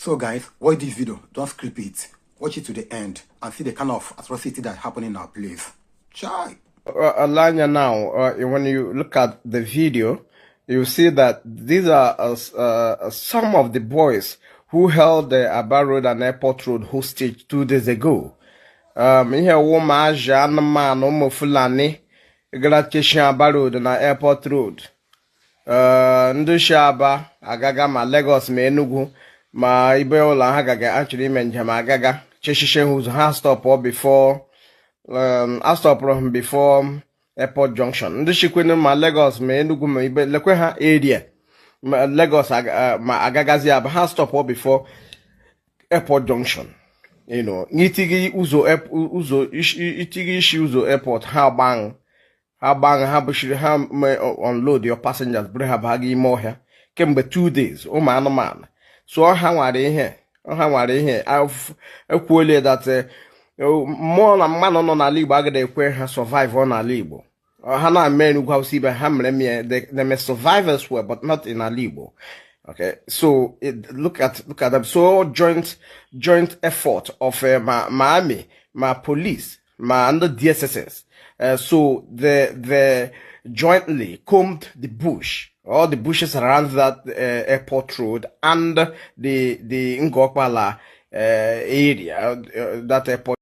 So guys, watch this video. Don't skip it. Watch it to the end and see the kind of atrocity that happened in our place. Chai. Alanya now, when you look at the video, you see that these are some of the boys who held the Aba Road and Airport Road hostage 2 days ago. Ihe ụmụazị anụmanụ ụmụ Fulani gara cheshi Aba Road na Airport Road. Ndị si Aba agaga ma Lagos ma Enugu ma ibe ụlọ ha gaga achọrọ ime njem agaga cheshiche ha ụzọ ha stop before a stọpụrụ ha before Airport Junction. Ndị chikwenu ma Lagos ma Enugu ma ibe lekwe ha area ma Lagos ma agagazi Aba ha stop before Airport Junction. N'itigi ụzọ ụzọ itigi isi ụzọ airport ha gbaṅụ ha bụchiri ha unload your passengers buru ha baa gị ime ọhịa kemgbe 2 days. Ụmụ anụmanụ so ha nwara ihe ekwuolie that mmụọ na mmanụ nọ n'ala Igbo agaghị ekwe ha survive ọ n'ala Igbo. Ha na-eme Enugwu Hausa ibe ha mere mie they may survive elsewhere, but not in ala Igbo. Okay, so look at them. So joint effort of ma army, ma police, ma under DSSS. So they jointly combed the bush, all the bushes around that Airport Road and the Ngor Okpala area, that airport.